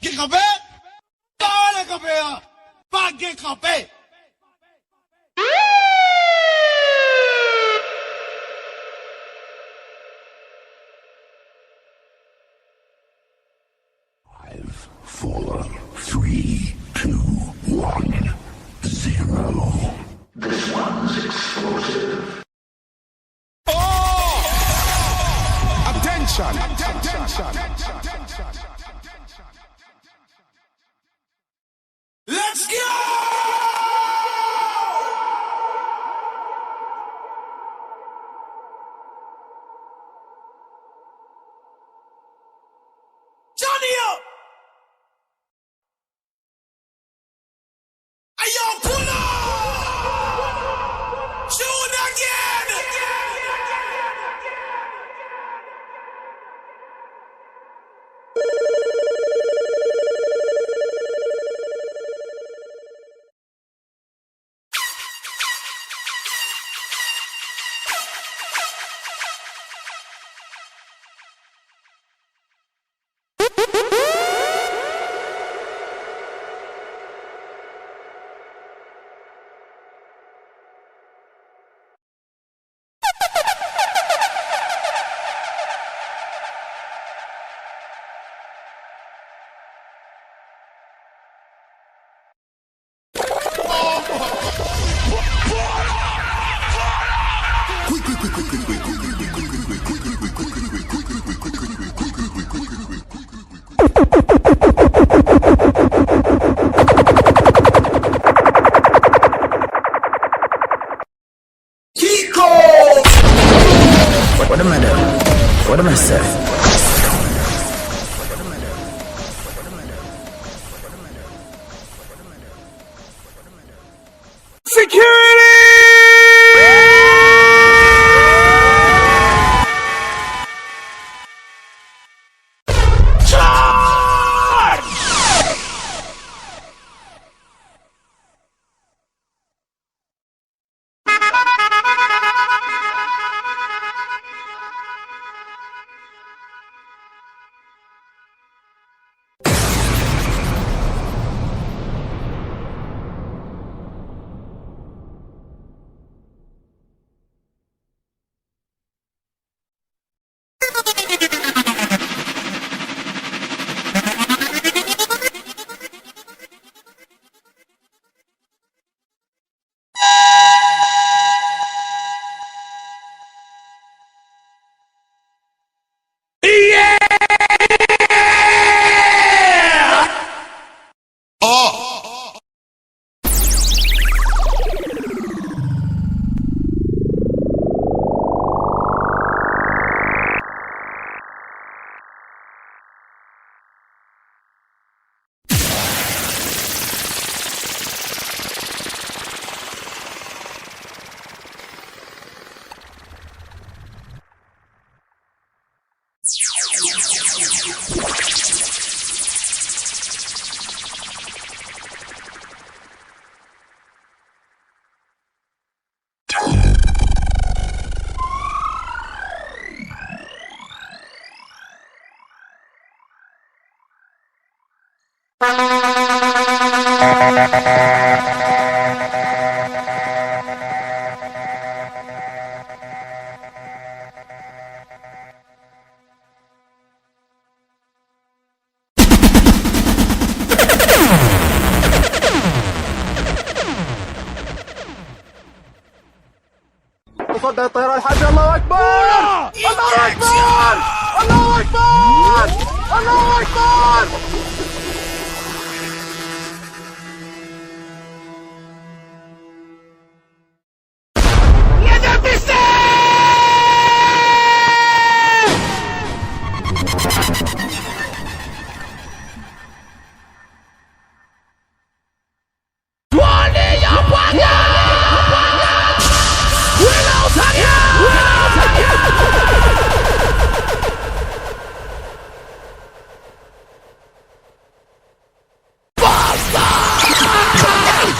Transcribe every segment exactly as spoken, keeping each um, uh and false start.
Gen kanpe? Sa w rele kanpe a? Pa gen kanpe! Five, four, three, two, one, zero. This one's explosive. Oh! Attention! Attention! Let's go! Johnny up! Hey, yo, pull up! Shoot again! Kiko! What am I doing? What am I saying? Security! Charge! Allahu Akbar! Allahu Akbar! Allahu Akbar! Allahu Akbar!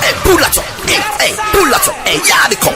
Hey, pull up, hey, hey, pull up, hey, y'all come.